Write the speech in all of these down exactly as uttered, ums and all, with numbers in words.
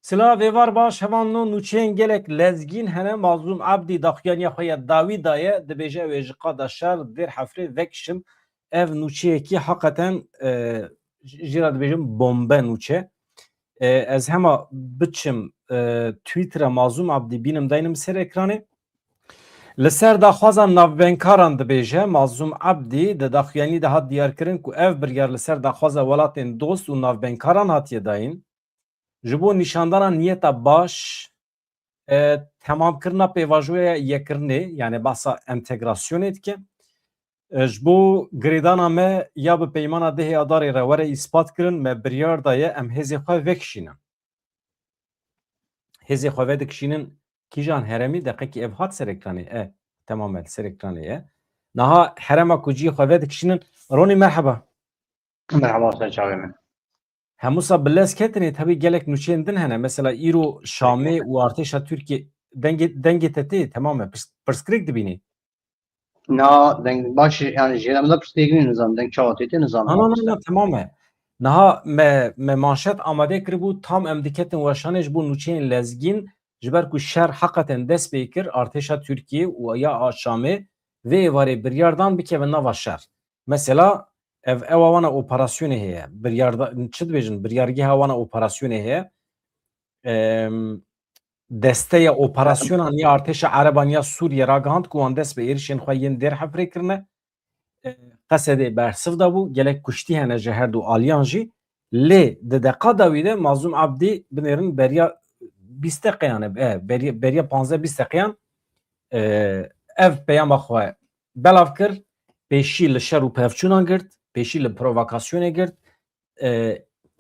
Silav êvar baş, hevalno, nûçeyên gelek lezgîn hene. Mazlûm Ebdî daxuyaniya xwe ya dawî daye, dibêje ew ê ji qada şer Dêr Hefrê vekişin. Ev nûçeyekî heqeten, e, jî re dibêjim bombe nûçe. E, ez hema biçim, e, Twitter-a Mazlûm Ebdî bînim daynim ser ekranê. Li ser daxwaza navbengkaran dibêje, Mazlûm Ebdî di daxuyanî de hat diyarkirin ku ev biryar li ser daxwaza welatên dost û navbengkaran hatiye dayîn. Ji bo nîşandana niyeta baş, e, temamkirina pêvajoya yekkirinê, yani behsa entegrasyonê dike. E, ji bo girêdana me ya bi peymana dehê Adarê re were îspat kirin, me biryar daye em hêzê xwe vekişînin. Hêzê xwe vedikişînin kîjan herêmî? Deqekî ev hat ser ekranê. E, temam e, li ser ekranê ye. Niha herêma ku cihê xwe vedikişînin. Ronî, merheba. Merheba, ser çavê min. Hemûsa bi lez ketinê, tabii gelek nûçeyên din hene. Mesela îro Şamê û artêşa Tirkiyê dengê, dengê te tê, temam e. Pirs-, pirsgirêk dibînî. Na, deng baş, yani jêrem de pirsgirêk nîne, nizam deng çawa tê tê, nizam. Na, na, na, na, temam e. Niha me, me manşet amade kiribû, tam em diketin weşanê ji bo nûçeyên lezgîn, ji ber ku şer heqeten dest pê kir, artêşa Tirkiyê û ya a Şamê vê êvarê biryar dan bikevin nava şer. Mesela, ev, ewa wana operasyonê heye. Biryarda-, çi dibêjin? Biryargeha wana operasyonê heye. Em, desteya operasyonan ya artêşa Ereban ya Sûriye ragihand ku wan dest bi êrişên xwe yên Dêr Hefrê kirine. E, Qesedê bersiv dabû, gelek kuştî hene ji her du aliyan jî. Lê di deqa dawî de Mazlûm Ebdî binêrin beriya bîst deqeyan e, e, beriya, beriya panzdeh bîst deqeyan, e, ev peyama xwe belav kir, pêşî li şer û pevçûnan girt, pêşî li provokasyonê girt. E,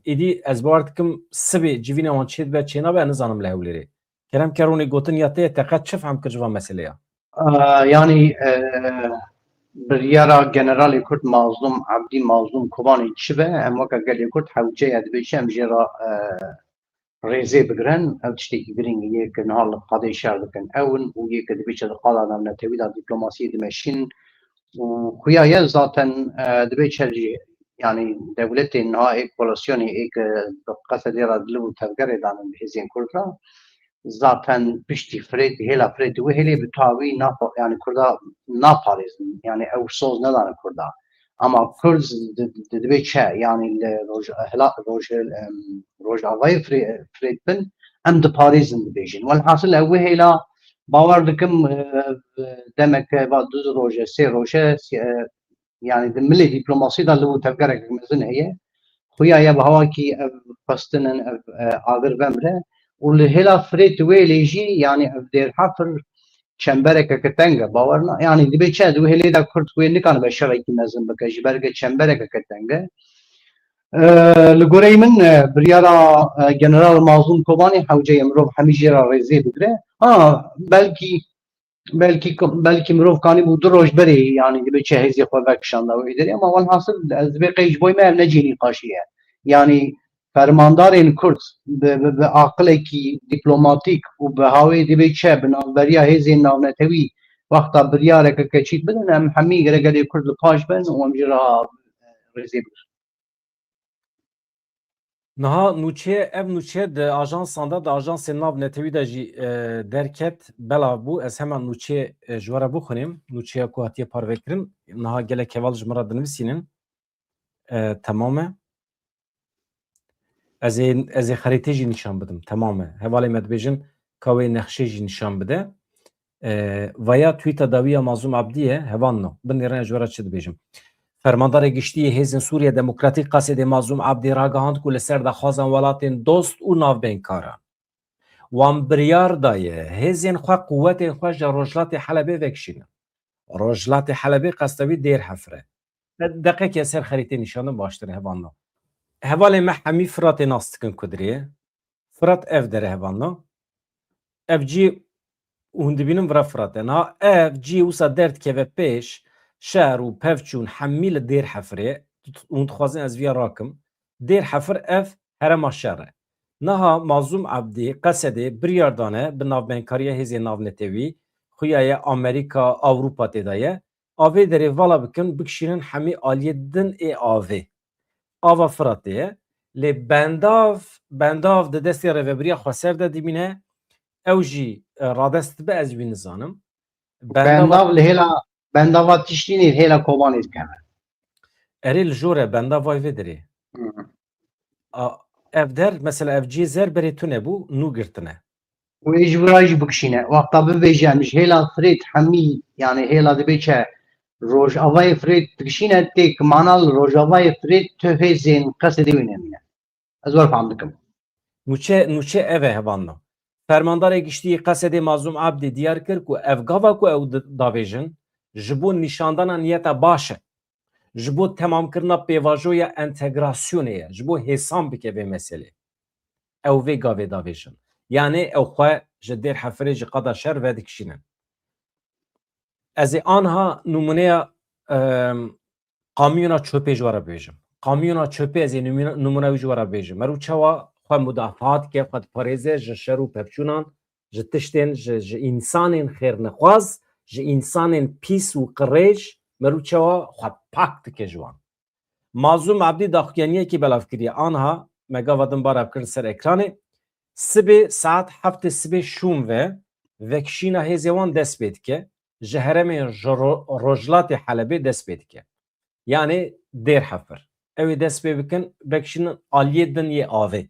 êdî ez bawer dikim sibê civîna wan çêdibe çênabe, ez nizanim li Hewlêrê. Kerem ke Ronî, gotin ya te ye, te qet çi fehm kir ji van meselê ya? E, yani, e, biryara Generalê Kurd Mazlûm Ebdî, Mazlûm Kobanî çi be, em weke gelê Kurd hewce ye, dibê çi em jê re, e, rêzê bigirin, ew tiştekî girîng e, yê ke niha li qadê şer dikin ew in û yê ke dibê çi di qada navnetewî de dîplomasiyê dimeşîn û xuya ye zaten, e, dibê çi jî, yani dewletên niha ê koalisyonê ê ke bi Qesedê re dil û tevgerê danin bi hêzên Kurd re, zaten piştî Firêt, hêla Firêt wê hêlê bi tawî napo-, yani Kurda naparêzin, yani ew soz nedane Kurda. Ama Kurd di-, di-, dibê çi? Yani li roj-, hela-, roj-, em, rojavayê Firê-, Firêt bin, em diparêzin dibêjin. Welhasil ew wê hêla bawer dikim, e, demeke va du roje, sê roje, sê, e, yani di milê dîplomasî de li û tevgerek mezin heye. Xuya ye bi hawakî ev xwestin in, ev, e, agir vemre. Û li hêla Firêt wê lê jî, yani ev Dêr Hefir çemberekeke teng e, bawer na. Yani dibê çi, di wê hêlê de Kurd wê nikanibe şerekî mezin bike, ji ber ke çemberekeke teng e. E, li goreyê min, e, biryara, e, General Mazlûm Kobanî hewce ye mirov hemî jê re rêzê bigire. Ha, belkî, belkî, belkî mirov kanîbû du roj berê, yani dibê çi hêzê xwe vekişanda wê derê. Ama welhasil ez dibê qey ji boy me ev ne cihê nîqaşî ye. Yani fermandarên Kurd bi, bi, bi aqilekî dîplomatîk û bi hawê dibê çi bi navberiya hêzên navnetewî wexta biryareke keçît bidin, em hemî gere gelê Kurd li paş bin û em jê re rêzê bigirin. Niha nûçe, ev nûçe di ajansan de, di ajansên navnetewî de jî, e, derket, belav bû. Ez hemen nûçe, e, ji we re bixwînim. Nûçeya ku hatiye parvekirin, niha gelek heval ji min re dinivîsînin. E, temam e. Ez ê, ez ê xerîtê jî nîşan bidim. Temam e. Hevalê me dibêjin ka wê nexşê jî nîşan bide. E, vaya tweeta dawî ya Mazlûm Abdî ye. Hevalno, binêrin ez ji we re çi dibêjim. Fermandarê Giştî yê Hêzên Sûriye Demokratîk Qesedê Mazlûm Abdî ragihand ku li ser daxwazan welatên dost û navbeynkar e. Wan biryar daye hêzên xwe, quwetên xwe ji Rojhilatê Helebê vekişînin. Rojhilatê Helebê qesta wî Dêr Hefir e. Deqekê ser xerîtê nîşanin baştir e, hevalno. Hevalê me hemî Firatê nas dikin ku dirê. Firat ev der e, hevalno. Ev cî hûn dibînin vira Firat e. Niha ev cî wisa derdikeve pêş, şer û pevçûn hemî li Dêr Hefirê. Hûn dixwazin ez viya rakim. Dêr Hefir ev herêma şer e. Niha Mazlûm Abdî Qesedê biryar dane bi navbeynkariya hêzên navnetewî, xuya ye Amerîka, Ewropa tê de ye. Avê derê vala bikin, bikişînin hemî aliyê din ê avê. Ava Firatê ye. Lê bendav, bendav di destê rêvebiriya xweser de dimîne, ew jî, e, radest dibe, ez wî nizanim. Bendav Bendav li hêla, bendava Tiştînê li hêla Kobanê dikeve. Erê, li jor e, bendav vay vê derê. Hmm. A, ev der, mesela ev cihê zer berê tune bû, nû girtine. Û ê ji vira jî bikişîne. Wexta bibêje em ji hêla Firêt hemî, yani hêla dibê çi, Rojavayê Firêt dikişîne, tê ki mana li Rojavayê Firêt tu hêzên Qesedê wê nemîne. Ez wer fam dikim. Nûçe, nûçe ev e, hevalno. Fermandarê Giştî yê Qesedê Mazlûm Abdî diyar kir ku ev gava ku ew di-, davêjin, ji bo nîşandana niyeta baş e. Ji bo temamkirina pêvajoya entegrasyonê ye. Ji bo hêsan bike vê meselê. Ew vê gavê davêjin. Yanê ew xwe ji Dêr Hefirê, ji qada şer vedikişînin. Ez ê anha nûmuneya, em, kamyona çöpê ji we re bibêjim. Kamyona çöpê ez ê nûmuna-, nûmuna wî ji we re bibêjim. Meriv çawa xwe mudafaat dike, xwe diparêze ji şer û pevçûnan, ji tiştên, ji, ji însanên xêrnexwaz, ji însanên pîs û qirêj, meriv çawa xwe pak dike ji wan. Mazlûm Abdî daxuyaniyekî belav kiriye. Anha me gava din barav kirin ser ekranê. Sibê saet heftê sibê şûn ve vekişîna hêzê wan dest pê dike. Ji herêmên ji ro-, rojhilatê Helebê dest pê dike. Yanê Dêr Hefir. Ew ê dest pê bikin, vekişînin aliyê din yê avê.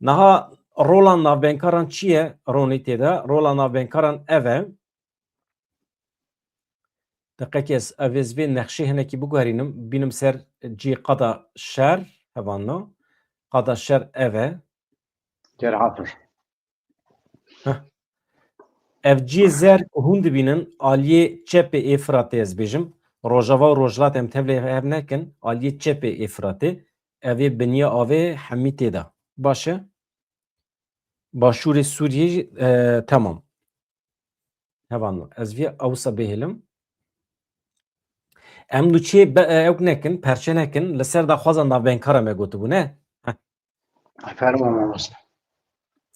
Niha rola navbengkaran çi ye? Ronî tê de. Rola navbengkaran ev e. Deqekê ez, ev ez vê nexşê hinekî biguherînim, bînim ser cî qada şer, hevalno. Qada şer ev e. Dêr Hefir. Heh. Ev cî zer hûn dibînin, aliyê çepê ê Firatê ez bêjim. Rojava û Rojhilat em tevlê hev nekin, aliyê çepê ê Firatê. Ev ê biniya avê hemî tê de. Baş e? Başûrê Sûriyê, e, temam. Hevalno, ez vê ewsa bihêlim. Em nûçê be-, e, ewk nekin, perçe nekin, li ser daxwaza navbengkara me gotibû, ne? Heh. Fermo mamoste.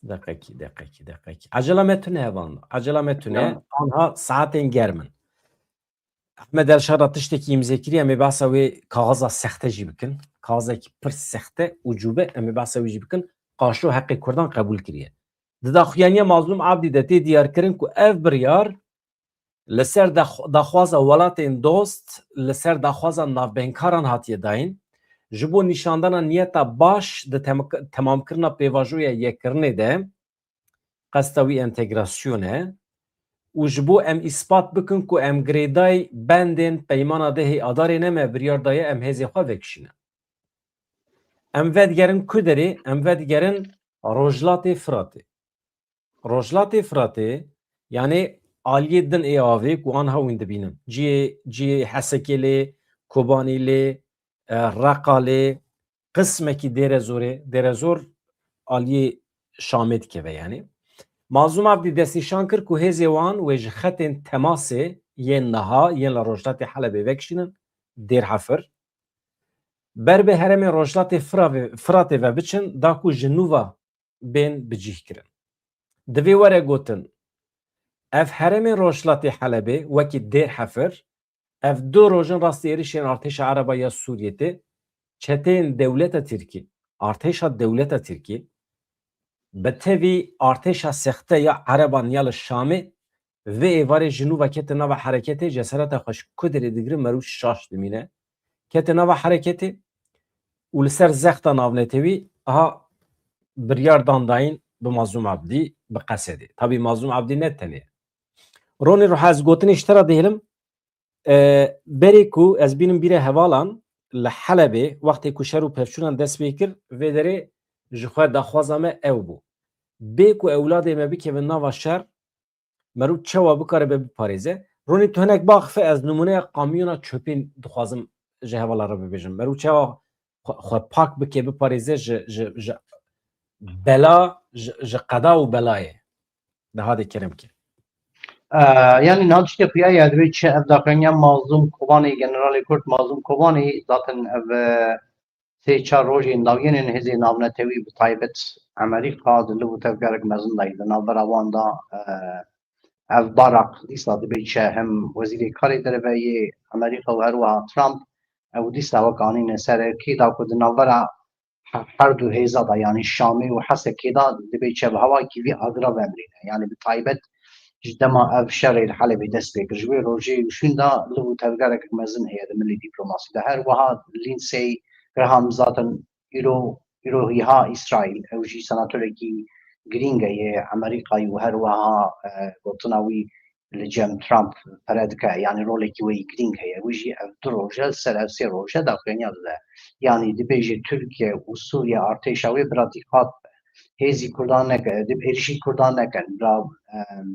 Deqekî, deqekî, deqekî. Ecela me tune, hevalno. Ecela me tune. Ya. Anha saetên germ in. Ehmed Elşara tiştekî îmze kiriye, em ê behsa wê kaxiza sexte jî bikin. Kaxizekî pir sexte, ucûbe, em ê behsa wî jî bikin. Qaşo heqê Kurdan qebûl kiriye. Di daxuyaniya Mazlûm Abdî de tê diyarkirin ku ev biryar li ser dax-, daxwaza welatên dost, li ser daxwaza navbengkaran hatiye dayîn. Ji bo nîşandana niyeta baş di tem-, temamkirina pêvajoya yekkirinê de, qesta wî entegrasyon e û ji bo em îspat bikin ku em girêdayî bendên peymana dehê Adarê ne, me biryar daye em hêzê xwe vekişînin. Em vedigerin ku derê? Em vedigerin Rojhilatê Firatê. Rojhilatê Firatê, yanê aliyê din ê avê ku anha hûn dibînin. Cihê, cihê Hesekê lê, Kobanî lê, e, Reqa lê, qismekî Dêrezorê, Dêrezor aliyê Şamê dikeve yanî. Mazlûm Abdî destnîşan kir ku hêzê wan wê ji xetên temasê yên niha yên li rojhilatê Helebê vekişînin Dêr Hefir. Ber bi herêmên rojhilatê Fira-, Firatê ve biçin, da ku ji nû ve bên bicîhkirin. Divê were gotin, ev herêmên rojhilatê Helebê wekî Dêr Hefir, ev du roj in rastî êrişên artêşa Ereba ya Sûriyê tê, çeteyên dewleta Tirkî, artêşa dewleta Tirkî, bi tevî artêşa sexte ya Ereban ya li Şamê, vê êvarê ji nû ve kete nava hereketê, cesereta xwe ji ku derê digirin, meriv şaş dimîne. Kete nava hereketê û li ser zexta navnetewî aha biryar dan dayîn bi Mazlûm Abdî bi Qesedê. Tabî Mazlûm Abdî ne tenê. Ronî Ruha, ez gotinê ji te re dihêlim, e, berê ku ez bînim bîrê hevalan li Helebê, wextê ku şer û pevçûnan dest pê kir, vê derê ji xwe daxwaza me ew bû. Bê ku ewladê me bikevin nava şer, meriv çawa bikaribe biparêze? Ronî, tu hinek biaxife, ez nimûneya kamyona çöpê dixwazim ji hevala re bibêjim. Meriv çawa xwe, xwe pak bike, biparêze ji, ji, ji bela, ji, ji qeda û belayê? Daha de kerem ke. Ee, yani niha tiştê xuya ya divê çi ev daxuyaniya Mazlûm Kobanê, generalê Kurd Mazlûm Kobanê, zaten ev, e, sê çar rojên dawiyên hêzên navnetewî, bi taybet Amerîka, di liv û tevgerek mezin de, di navbera wan de, e, ev Barak dîsa dibê çi hem wezîrê karê derve yê Amerîka û her wiha Trump, ew dîsa wek anîne ser erkê, da ku di navbera he-, her du hêza de, yanî Şamê û Hesekê de dibê çev hewa kî vî agra vemrîne. Yanî bi taybet ji dema ev şerê li Helebê dest pê kir. Ji wê rojê û şûn de liv û tevgerek mezin heye di milê dîplomasî de. Her wiha Lindsey Graham zaten îro, îro hîha Îsraîl, ew jî senatorekî girîng e yê Amerîkayê û her wiha, e, gotina wî li cem Trump pere dike, yanî rolekî wê yî girîng heye. Wî jî ev du roje, ser ev sê roje daxuyaniya dide. Yanî dibêje Tirkiye û Sûriye artêşa wê bira dîqat be. Hêzî Kurdan neke, dib êrişî Kurdan nekin. Bira, em,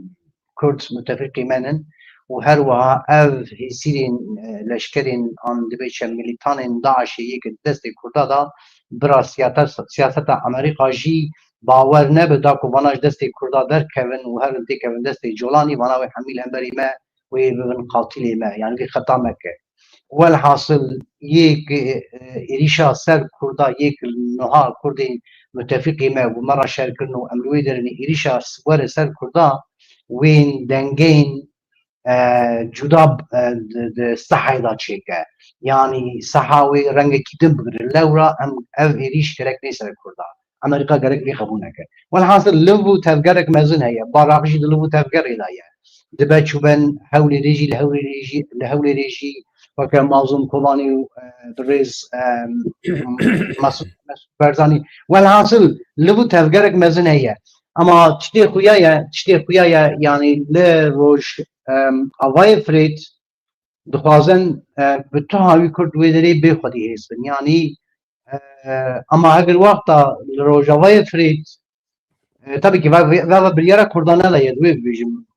Kurd mutefiqî me nin û her wiha ev hêsîrên, e, leşkerên an dibêje milîtanên DAIŞê yê ke di destê Kurda da bira siyata-, siyaseta Amerîka jî bawer nebe da ku vana ji destê Kurda derkevin û herin têkevin destê Colanî, vana wê hemî li hemberî me wê bibin qatilê me, yanî vê xeta me ke. Welhasil yê ki, e, êrîşa ser Kurda yê ki niha Kurdên mutefiqê me û me re şer kirin û em li wê derê ne êrîşa were ser Kurda wên dengeyên, e, cuda, e, di, di sehayê de çêke. Yanî seha wê rengekî din bigire. Lewra em ev êrîş gerek nê ser Kurda. Amerîka gerek vê qebûl neke. Welhasil liv û tevgerek mezin heye. Baraq jî di liv û tevgerê de ye. Dibe çûben Hewlêrê jî, li Hewlêrê jî, li Hewlêrê jî weke Mazlûm Kobanî û, e, birêz, e, Mesûd, Mesûd Barzanî. Welhasil liv û tevgerek mezin heye. Ama tiştê xuya ye, tiştê xuya ye, yanî li roj, e, avayê Firêt dixwazin, e, bi tu hawî Kurd wê derê bê xwedî hêz bin. Yanî, e, ama heger wexta li Rojavayê Firêt, e, tabii ki ve, ve, ve biryara Kurdan neda ye, wê bibêjim.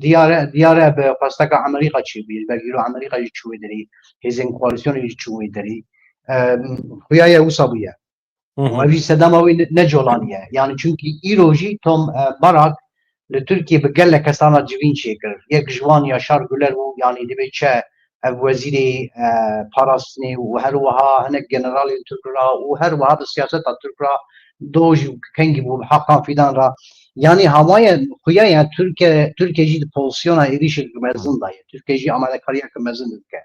Diyare, diyare bi xwesteka Amerîka çêbûye. Belkî îro Amerîka jî çû wê derê, hêzên koalîsyonê jî çû wê derê. E, xuya ye wisa bûye. Hı hı. Ev jî sedema wê ne, ne Colanî ye. Yanî çunkî îro jî Tom, e, Barak li Tirkiyê bi gelek kesan re civîn çêkir. Yek ji wan Yaşar Güler bû, yanî dibê çi ev wezîrê, e, parastinê û her wiha hinek generalên Tirk re û her wiha bi siyaseta Tirk re doj û kengî bû bi heqan fîdan re. Yanî hemaye xuya ye Tirkiye, Tirkiye jî di pozisyona êrîşek mezin de ye. Tirkiye jî amadekariyek mezin dike.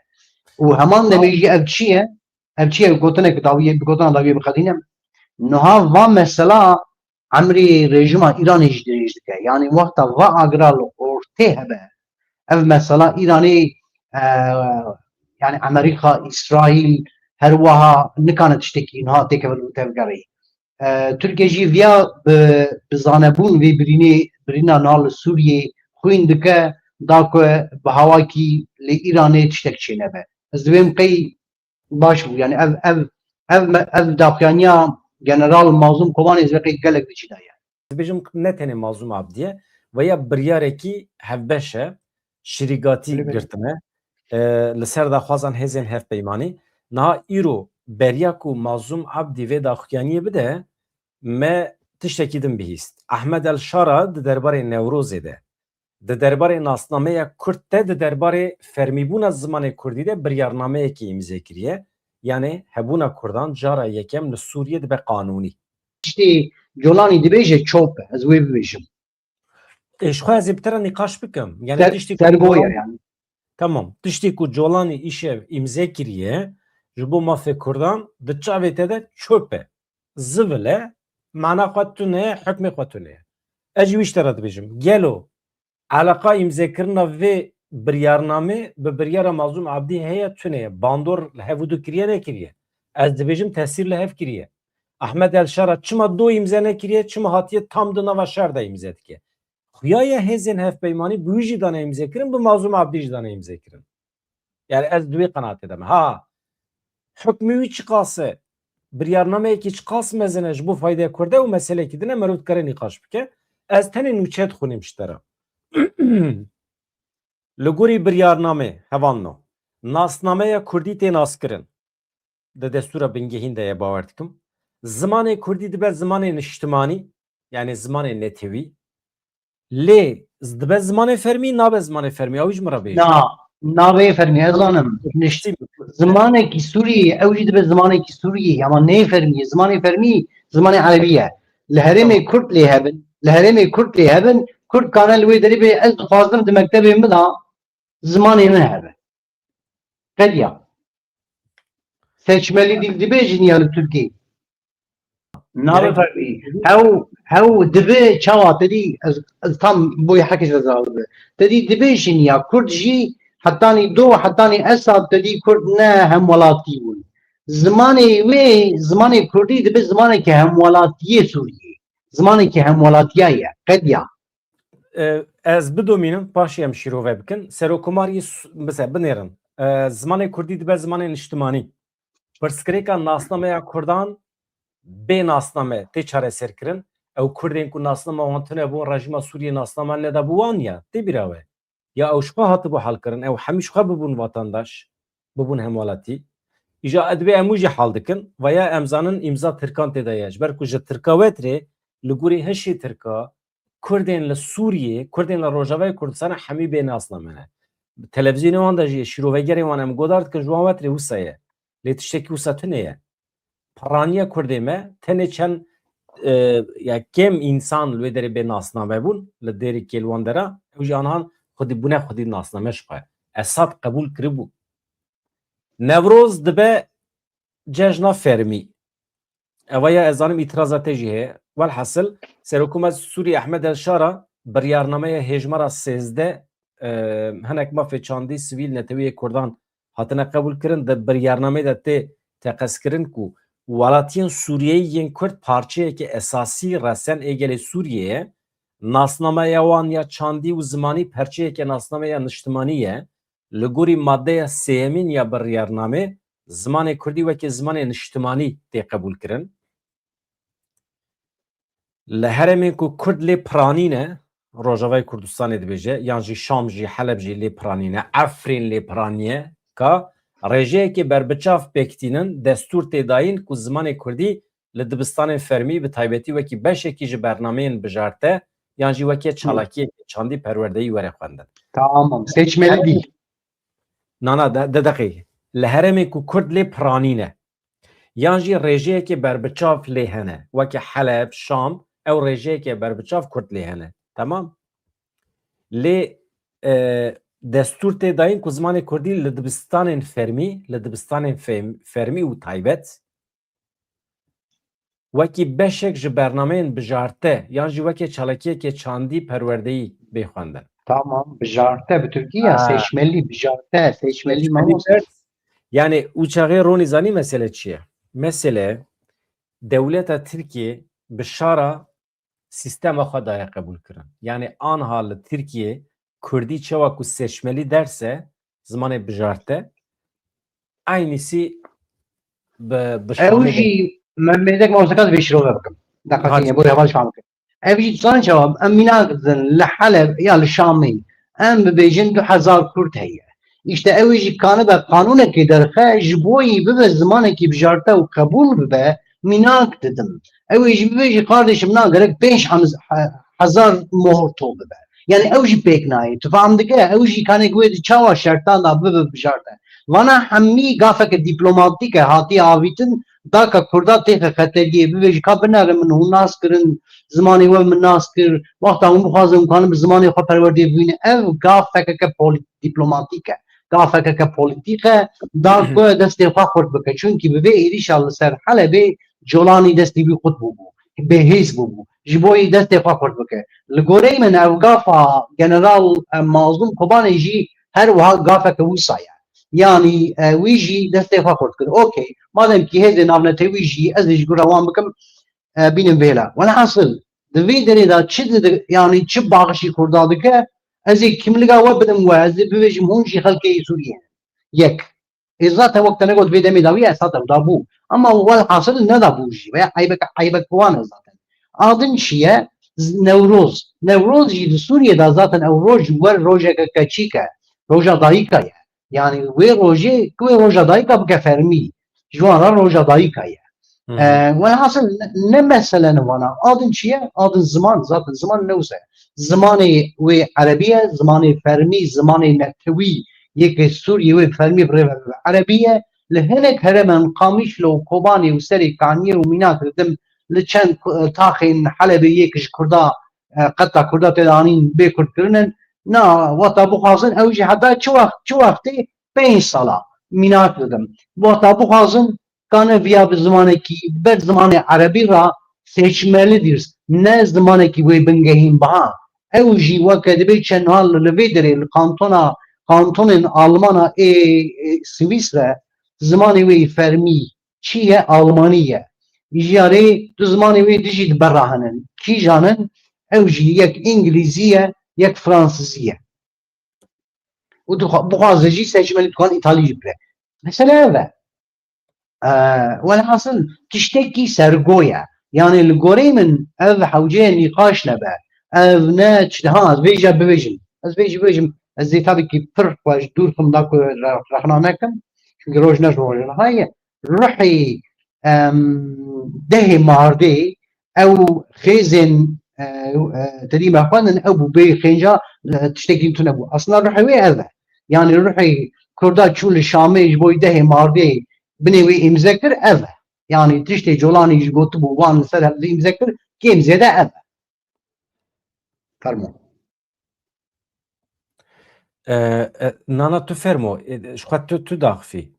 Û heman demê jî ev çi ye? Ev çi ye? Gotinek dawiyê, bi gotina dawiyê biqedînim. Niha va mesela emrê rejîma Îranê jî dirêj dike. Yanî wexta va agra li ortê hebe, ev mesela Îranê, e, yanî Amerîka, Îsraîl, her wiha nikane tiştekî niha têkeve li tevgerê. E, Tirkiye jî viya bi, bi zanebûn vê birînê, birîna niha li Sûriyê xwîn dike, da ku bi hawakî li Îranê tiştek çênebe. Ez divêm qey baş bû. Yani ev, ev, ev me-, ev daxuyaniya General Mazlûm Kobanê ez vê qey gelek di cî de ye. Dibêjim ne tenê Mazlûm Abdî ye, veya biryarekî hevbeş e, şirîgatî Belê, belê. girtine. E, li ser daxwazan hêzên hevpeymanî. Niha îro beriya ku Mazlûm Abdî vê daxuyaniyê bide, me tiştekî din bihîst. Ahmed El Şara di derbarê Newrozê de, di derbarê nasnameya Kurd de, di derbarê fermîbûna zimanê Kurdî de biryarnameyekê îmze kiriye. Yanê hebûna Kurdan cara yekem li Sûriyê dibe qanûnî. Tiştê Colanî dibêje çop e, ez wê bibêjim. Ê, ji xwe ez ê bi te re nîqaş bikim. Yani Ser-, tiştê ku sergo ye Colan-, yani. Tamam. Tiştê ku Colanî îşev îmze kiriye, ji bo mafê Kurdan di çavê te de çöp e. Zivil e, mana xwe tune ye, hukmê xwe tune ye. Ez jî wî ji te re dibêjim. Gelo eleqa îmzekirina vê biryarnamê bi biryara Mazlûm Abdî heye tune ye? Bandor li hev û du kiriye nekiriye? Ez dibêjim tesîr li hev kiriye. Ahmed El Şara çima do îmze nekiriye, çima hatiye tam di nava şer de îmze dike? Xuya ye hêzên hevpeymanî bi wî jî dane îmzekirin, bi Mazlûm Abdî jî dane îmzekirin. Yani ez di wê qenaatê de me. Ha, hukmê wî çiqas e, biryarnameyekî çiqas mezin e ji bo faydeya Kurd e û meselekî din e, merov dikare nîqaş bike. Ez tenê nûçe dixwînim ji te re. Li gorî biryarnamê, hevalno, nasnameya Kurdî tê naskirin. Di destûra bingehîn de ye, bawer dikim. Zimanê Kurdî dibe zimanê niştimanî, yani zimanê netewî. Lê z-, dibe zimanê fermî, nabe zimanê fermî. Ew jî min re bêje. Na, nabe fermî, ez zanim. Niş-, Tîm. zimanekî Sûrî, ew jî dibe zimanekî Sûrî, ama nê fermî, zimanê fermî, zimanê Erebî ye. Li herêmê Tamam. Kurd lê hebin, li herêmê Kurd lê hebin, Kurd kane li wê derê bê, ez dixwazim di mektebê min de zimanê min hebe. Qediya. Seçmeli dil dibêjin ya li Tirkî. Nabe Gerek- fermî. Hew, hew dibe çawa te dî, ez, ez tam boy hekî ez dibe. Te dî dibêjin ya Kurd jî hetanî do, hetanî Esad te dî Kurd ne hemwelatî bûn. Zimanê wê, zimanê Kurdî dibe zimaneke hemwelatiyê Sûriyê. Zimaneke hemwelatiya ye. Qediya. E, ez bidomînim, paşê em şîrove bikin. Serokomariyê Su-, bize binêrin. E, zimanê Kurdî dibe zimanê niştimanî. Pirsgirêka nasnameya Kurdan bê nasname tê çareserkirin. Ew Kurdên ku nasnama wan tune bûn, rejîma Sûriyê nasnama nedabû wan ya. Tê bîra we. Ya ew ji xwe hatibû halkirin, ew hemî ji xwe bibûn vatandaş, bibûn hemwelatî. Îja edibê em wî jî hal dikin, veya em zanin îmza Tirkan tê de ye. Ji ber ku ji Tirka wetirê, li gorî hişê Tirka, Kurdên li Sûriyê, Kurdên li Rojavayê Kurdistanê hemî bê nasname ne. Bi televîzyonê wan de jî şîrovegerê wan em godar dikin, ji wan wetirê wisa ye. Lê tiştekî wisa tune ye. Piraniya Kurdê me, tenê çend, e, ya kêm însan li wê derê bê nasname bûn, li dêrê kêl wan dera, ew jî anihan xwedî bûne xwedî nasname ji xwe. Esad qebûl kiribû. Newroz dibe cejna fermî. Eva ya ez zanim îtiraza te jî heye. Welhasil, Serokkomarê Sûriyê Ehmed El Şara biryarnameya hêjmara sêzdeh, e, hinek mafê çandî sivîl neteweyê Kurdan hatine qebûl kirin. Di biryarnameyê de tê teqezkirin ku welatiyên Sûriyeyî yên Kurd parçeyeke esasî resen ê gelê Sûriyê ye. Nasnameya wan ya çandî û zimanî parçeyeke nasnameya niştimanî ye. Li gorî maddeya sêyemîn ya biryarnamê, zimanê Kurdî weke zimanê niştimanî tê qebûlkirin. Li herêmên ku Kurd lê piranî ne, Rojavayê Kurdistanê dibêje, yan jî Şam jî, Heleb jî lê piranî ne, Efrîn lê piranî ye, ka rêjeyekê berbiçav pêk tînin, destûr tê dayîn ku zimanê Kurdî li dibistanên fermî, bi taybetî wekî beşekî ji bernameyên bijarte, yan jî weke çalakiyeke çandî perwerdeyî were xwendin. Tamam, seçmeli değil. Nana, de, de deqî. Li herêmên ku Kurd lê piranî ne, yan jî rêjeyeke berbiçav lê hene, weke Heleb, Şam, ew rêjeyeke berbiçav Kurd lê hene. Tamam? Lê, e, destûr tê dayîn ku zimanê Kurdî li dibistanên fermî, li dibistanên fem-, fermî û taybet, wekî beşek ji bernameyên bijarte yan jî weke çalakiyeke çandî perwerdeyî bê xwendin. Tamam, bijarte bi Tirkî ya, ha, seçmeli, bijarte, seçmeli, seçmeli mamoste. Ders, yani û çaxê ronî zanî mesele çi ye? Mesele dewleta Tirkiyê bi şara sîstema xwe daye qebûl kirin. Yani anha li Tirkiyê Kurdî çawa ku seçmeli ders e, zimanê bijarte, eynîsî bi, bi Şamê de. Ew jî me-, mêzek mawseka ez vê şirove bikim. Deqetîne, bo heval şam bikim. Ev jî zanin çawa, em mînak didin li Heleb ya li Şamê, em bibêjin du hezar Kurd heye. Îşte ew jî kanibe qanûnekê derxe, ji bo yî bibe zimanekî bijarte û qebûl bibe, mînak didim. Ew ê jî bibêjî, kardeşim, na gerek pênc hemiz-, he-, hezar mohr to bibe. Yani ew jî pêk nayê. Tu fam dike, ew jî kanek wê di çawa şertan da bibe bijarte. Vana hemî gafeke dîplomatîk e, hatiye avîtin, daka Kurda têxe xeteriyê, bibêjî ka binere min hûn nas kirin, zimanê we min nas kir, wexta hûn bixwazin hûn kanin bi zimanê xwe perwerdê bibîne. Ev gafekeke polî-, dîplomatîk e. Gafekeke polîtîk e, da ku destê xwe xurt bike. Çunkî bi vê êrîşa li ser Helebê Colanî destê wî xurt bûbû. Bêhêz bûbû. Ji bo yî destê xwe xurt bike. Li goreyê min ev gafa General, e, Mazlûm Kobanê jî her wiha gafeke wisa ye. Yanî, e, wî jî destê xwe xurt kir. Okey. Madem kî hêzê navnetewî jî, ez ê ji gura wan bikim, e, bînin vêla. Welhasil, di vê derê de çi didi-, yanî çi baxişî Kurda dike, ez ê kimliga we bidim we, ez ê bibêjim hûn jî xelkê Sûriyê ne. Yek. Ê zaten wek te negot vê demê dawî esas ew dabû. Ama welhasil nedabû jî. Veya eybek, eybek wan e zaten. A din çi ye? Z-, Newroz. Newroz jî di Sûriyê de zaten ew roj wer rojeke keçîk e. Roja dayika ye. Yani wê rojê, ku wê roja dayika bike fermî. Ji wan re roja dayika ye. Hı hı. E, welhasil ne, ne mesele ne vana. A din çi ye? A din ziman. Zaten ziman ne wisa ye. Zimanê wê erebî ye, zimanê fermî, zimanê netewî yê ke Sûriyê wê fermî bi rê ve bibe erebî ye. Li hinek herêmên Qamişlo û Kobanê û Serê Kaniyê û mînak didim li çend ku-, taxên Helebê yê ke ji Kurda, e, qeta Kurda tê de anîn bê Kurd kirinin. Na, wexta bixwazin ew jî heta çi wext, çi wextê? Pênc sala mînak didim. Wexta bixwazin kane viya bi zimanekî ber zimanê erebî re seçmelidir. Ne zimanekî wê bingehîn biha. Ew jî weke dibê çend hal li vê derê li kantona, kantonên Almana ê, ê Swîsre zimanê wê yî fermî çi ye? Almanî ye. Îjarê du zimanê wê dijî diberahinin. Kîjan in? Ew jî yek îngilîzî ye, yek fransizî ye. Û dixwa-, bixwaze jî seçmenî dixwaz îtalî jî bike. Mesele ev e. Eee, welhasil tiştekî sergo ye. Yanî li goreyê min ev hewceye nîqaş nebe. Ev ne çi-, ha, ez vê jî bibêjim. Ez vê jî bibêjim. Ez zêtabekî pir xwe ji dûr xim da ku re-, rexna nekim. Çünkü roj ne roj niha ye. Ruhê, em, dehê mardê ew xêzên, e, e, te dî me xwendin, ew bû bê xênca, e, tiştekî tune bû. Aslında ruhê wê ev e. Yanî ruhê Kurda çû li Şamê ji bo dehê mardê binê wê îmze kir, ev e. Yanî tiştê Colanî ji gotibû wan li ser hev îmze kir, kêm zêde ev e. Fermo. E, e, nana tu fermo, e, ji xwe tu, tu daxifî.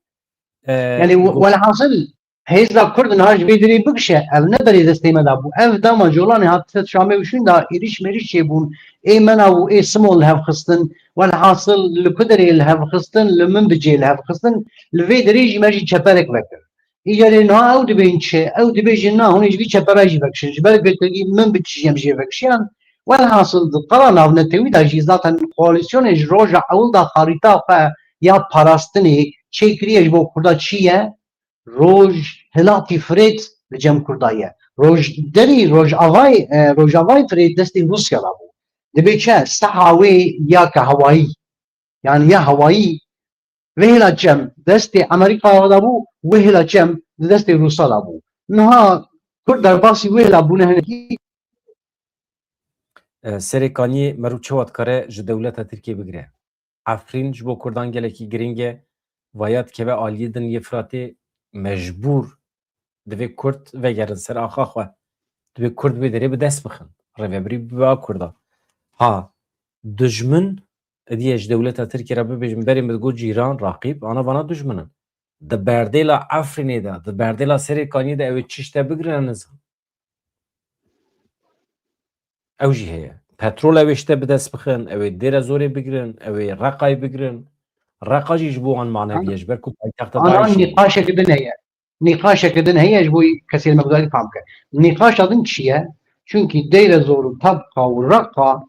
E, Yanî we-, go- welhasil hêza Kurd niha ji vê derê bikişe, ev ne berê destê me de bû. Ev dema Colanê hat ser Şamê û şûn de êrîş mêrîş çêbûn. Ê Mena û ê Simo li hev xistin. Welhasil li ku derê li hev xistin, li Minbicê li hev xistin. Li vê derê jî me jî çeperek vekir. Îcarê niha ew dibên çi? Ew dibêjin na, hûn ê ji vî çepera jî vekişin. Ji ber girtîgî Minbic jî em jê vekişiyan. Welhasil di qala navnetewî de jî zaten koalîsyonê ji roja ewil de xarîta xwe ya parastinê çêkiriye ji bo Kurda çi ye? Roj hilatî Firêt li cem Kurda ye. Roj derî, rojavayê, e, rojavayê Firêt destê Rûsya de bû. Dibê çi? Seha wê ya ke hewayî. Yanî ya hewayî vê hêla çem destê Amerîka de bû, wê hêla çem di destê Rûsa de bû. Niha Kurd derbasî wê hêla bûne hinekî. E, Serê Kaniyê merû çawa dikare ji dewleta Tirkiyê bigire? Efrîn ji bo Kurdan gelekî girîng e, vaya dikeve aliyê din yê Firatê mecbûr divê Kurd vegerin ser axa xwe. Divê Kurd wê derê bi dest bixin. Rêvebirî bibe a Kurda. Ha, dijmin, êdî ez ji dewleta Tirkiyê re bibêjim, berê min digot cîran, raqîb, ana vana dijmin in. Di berdêla Efrînê de, di berdêla Serê Kaniyê de ew ê çi ji te bigirine nizam. Ew jî heye. Petrol ew ê ji te bi dest bixin, ew ê Dêre Zorê bigirin, ew ê Reqayê bigirin. Reqa jî ji bo wan manevî ye, ji ber ku paytexta Ana DAIŞê ye. Nîqaşeke din heye. Nîqaşeke din heye ji bo kesê li me gudarî fam bike. Nîqaşa din çi ye? Çunkî Dêre Zor û Tabqa û Reqa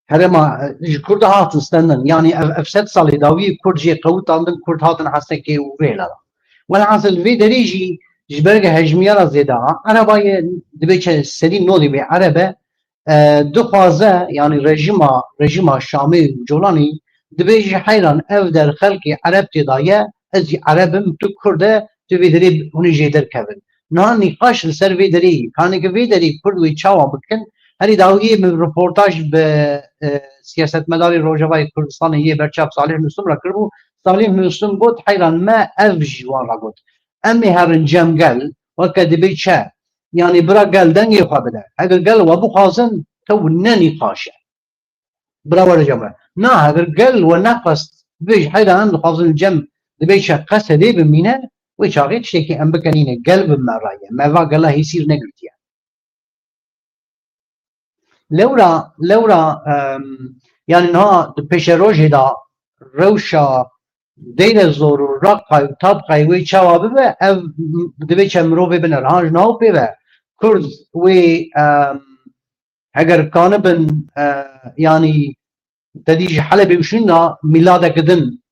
herêma, e, ji Kurda hatin stendin. Yanî ev, ev sed salê dawiyê Kurd jê qewitandin, Kurd hatin Hesekê û vê hêla de. Welhasil vê derê jî ji ber hejmiyara zêde a, Ereba ye dibê çe-, sedî nodî bê Ereb e, e, dixwaze, yanî rejîma, rejîma Şamê û Colanî dibêje heyran ev der xelkê Ereb tê de ye, ez jî Ereb im, tu Kurd e, tu vê derê hûn ê jê derkevin. Niha nîqaş li ser vê derê yî. Kaneke vê derê Kurd wê çawa bikin? Herî dawiyê min reportaj bi, e, siyasetmedarê Rojavayê Kurdistanê yê berçav Salih Muslim re kiribû. Salih Muslim got, heyran me ev ji wan re got. Em ê herin cem gel, weke dibê çi? Yanî bira gel dengê xwe bide. Heger gel we bixwazin, tew ne nîqaş e. Bira were cem re. Na, heger gel we nexwest, bibêj heyran em dixwazin cem dibê çi qesedê bimîne, wê çaxê tiştekî em bikenîne, gel bi me re ye. Me va gela hêsîr negirtiye. Lewra, lewra, em, yanî niha di pêşerojê de rewşa Dêre Zor û Reqay û Tabqay wê çawa bibe, ev m-, divê çend mirovê bine. Niha ji niha û pê ve Kurd wê, em, heger kanibin, e, yanî te dî ji Helebê û şûna mîladeke din,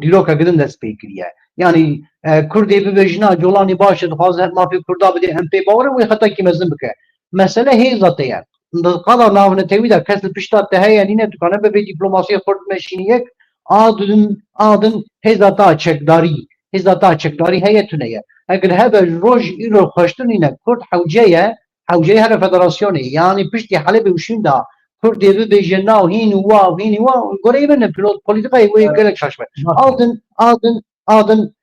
dîrokeke din dest pê kiriye. Yanî, e, Kurdê bibêjina Colanî baş e, dixwaze mafê Kurda bidê, em pê bawer in, wê xetakî mezin bike. Mesele hêza te ye. Di qala navnetewî de kes li pişta te heye nîne, dikane bibê dîplomasiyê Kurd meşînî yek, a din, a din hêza ta çekdarî, hêza ta çekdarî heye tune ye. Eger hebe ji roj îro xweştir nîne, Kurd hewce ye, hewceyê here federasyonê, yanî piştî Helebê û şûn de Kurdê bibêje na û hîn û wa û hîn û wa, goreyê min e, pilo-, polîtîkayê wê gelek şaş be. Adin, adin, adin,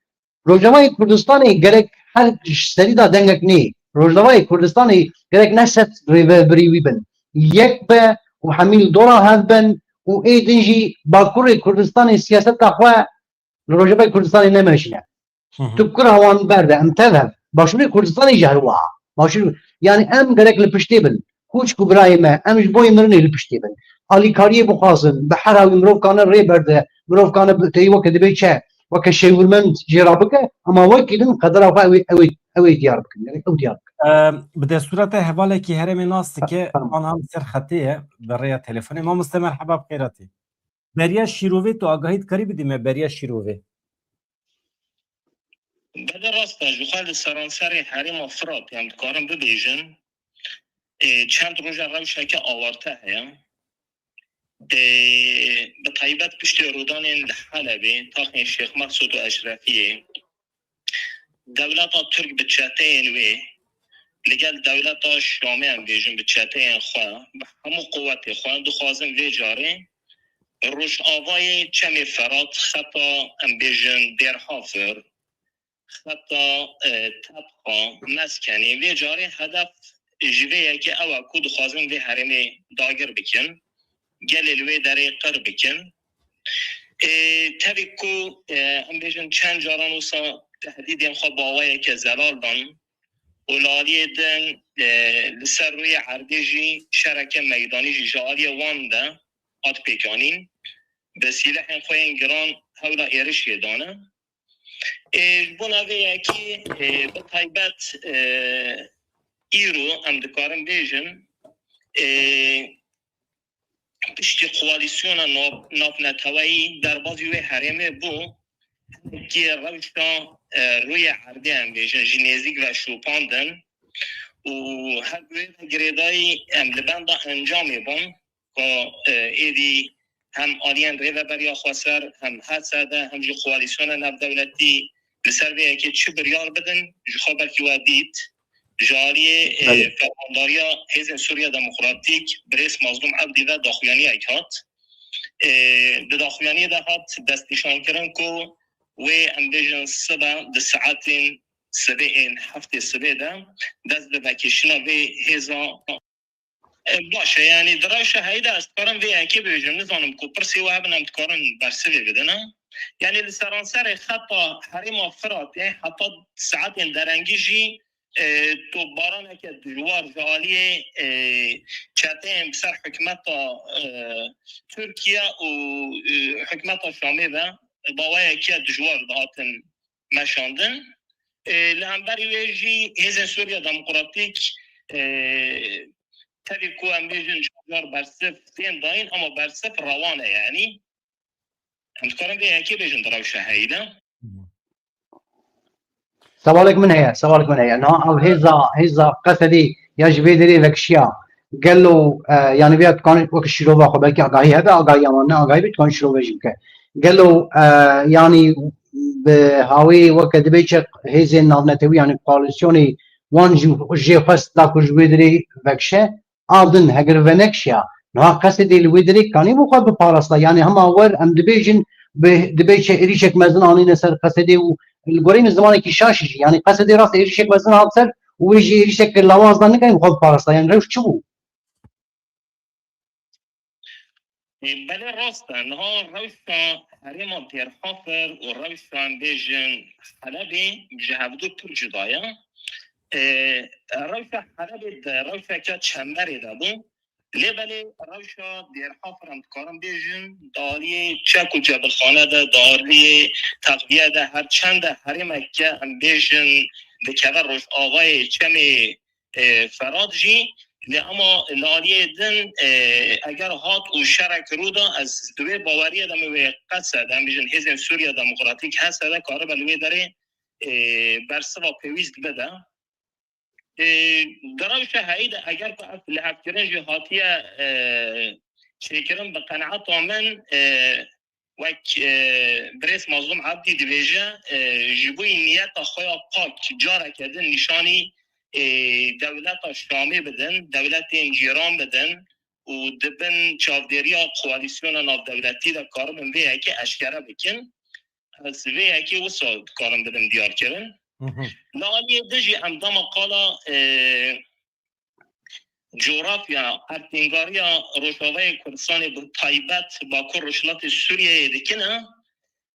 Rojavayê Kurdistanê gerek her ji serî de dengek nê. Rojavayê Kurdistanê gerek ne sed rêvebirî wî bin. Yek be û hemî li dora hev bin û ê din jî Bakurê Kurdistanê siyaseta xwe li Rojavayê Kurdistanê nemeşîne. Hı hı. Tu kura wan berde, em tev hev. Başûrê Kurdistanê jî her wiha. Başûr, Yani em gerek li piştê bin. Koç ku birayê me, em ji bo yê mirinê li piştê bin. Alîkariyê bixwazin, bi her hawî mirov kane rê berde, mirov kane bi teyî weke dibê çe, weke şêwirmend jê re bike, ama wekî din qedera xwe ew ê, ew ê, ew ê diyar bikin. Yani ew diyar bikin. Em, bi destûra te hevalekî herêmê nas dike, Tamam. An an ser xetê ye, bi rêya telefonê. Mamoste merheba, bi xêr hatî. Beriya şîrovê tu agahî dikarî bidî me, beriya şîrovê? Belê rast e, ji xwe li seranserê herêma Firat em dikarin bibêjin, ê, çend roja rewşeke awarte heye. Ê, bi taybet piştî rûdanên li Helebê, taxên Şêx Mexsûd û Eşrefiyê, dewleta Tirk bi çeteyên wê, li gel dewleta Şamê em bêjin bi çeteyên xwe, bi hemû quwetê xwe dixwazin vê carê Rojavayê Çemê Ferat, xeta em bêjin Dêrhafir, xeta, e, Tebxa, Meskenê, vê carê hedef ji vê yekê ew e ku dixwazin vê herêmê dagir bikin, gelê li wê derê qir bikin. E, tevî ku, e, em bêjin çend caran wisa tehdîdên xwe bi awayeke zelal dan û li aliyê din, e, li ser rûyê erdê jî şereke meydanî jî ji aliyê wan de hat pêkanîn, bi sîlehên xwe yên giran hewla êrişê dane. Ê, ji bona vê yekê, ê, bi taybet, ê, îro em dikarin bêjin, ê, piştî koalîsyona nav-, navneteweyî derbazî wê herêmê bû, hinekî rewşa, ê, rûyê erdê em bêjin ji nêzîk ve şopandin û her bi wê ve girêdayî em li benda encamê bûn. Ku, e, êdî hem aliyên Rêveberiya Xweser, hem H S D, hem jî koalîsyona navdewletî li ser vê yekê çi biryar bidin, ji xwe belkî we dît, ji aliyê, e, Belê. Fermandariya Hêzên Sûriya Demokratîk, birêz Mazlûm Ebdî ve daxuyaniyek hat. E, di daxuyaniyê de hat destnîşankirin ku wê em bêjin sibe di saetên sibê ên heftê sibê de dest bi vekişîna vê hêza E, baş e, yanî di rewşa heyî de ez dikarim vê yekê bibêjim, nizanim ku pirsê we hebin em dikarin bersivê bidin, e? Yanî li seranserê xeta herêma Firatê heta saetên derengî jî, e, topbaraneke dijwar ji aliyê, e, çeteyên bi ser hikûmeta, e, Tirkiye û, e, hikûmeta Şamê ve, e, bi awayeke dijwar dihatin meşandin. E, li hemberî wê jî Hêzên Sûriya Demokratîk, e, tevî ku em bêjin ji car bersiv tên dayîn, ama bersiv rewan e, yanî. Em dikarin vê yekê bêjin di rewşa heyî de. Sewalek min heye, sewalek min heye. Niha ev hêza, hêza Qesedê ya ji vê derê vekişiya. Gelo, e, yanî vêya dikane wek şîrova xwe belkî agahî hebe, agahî ama ne agahî be, dikane şîrove jî bike. Gelo, e, yanî bi hawê weke dibê çi hêzên navnetewî, yanî koalîsyonê wan jî jê xwest da ku ji wê derê vekişe, a din heger venekişiya, niha Qesedê li wê derê kanî bo xwe biparasta. Yanî hema wer em dibêjin bi, dibê çi êrîşek mezin anîne ser Qesedê û li gorî min zimanekî şaş jî. Yanî Qesedê rast êrîşek mezin hat ser û wê jî êrîşek lawaz da, nikarî bo xwe biparasta. Yanî rewş çi bû? Ê, belê rast e. Niha rewşa herêma Dêrhafir û rewşa em bêjin Helebê ji hevdu pir cuda ye. Ê, rewşa Helebê di rewşeke çemberê de bû. Lê belê rewşa Dêrhafir em dikarin bêjin, di aliyê çek û cebilxane de, di aliyê texliye de, her çend e herêmeke em bêjin dikeve rojavayê çemê e, Ferhat jî, lê ama li aliyê din, e, eger hat û şerek rû da, ez di wê baweriyê de min wê Qesed, em bêjin Hêzên Sûriya Demokratîk, H S D karibe li wê derê, e, bersiva pêwîst bide. E, di rewşa heyî de eger ku ev lihevkirin jî hatiye, e, çêkirin, bi qenaeta min, e, Wek, e, birêz Mazlûm Ebdî dibêje, e, ji bo niyeta xwe ya pak careke din nîşanî, e, dewleta Şamê bidin, dewletên cîran bidin û di bin çavdêriya koalîsyona navdewletî de karibin vê yekê eşkere bikin. Ez vê yekê wisa dikarim bidim diyarkirin. Li aliyê din jî em dema qala, e, Cografya, erdnîgariya Rojavayê Kurdistanê bi taybet Bakur Rojhilatê Sûriyeyê dikine,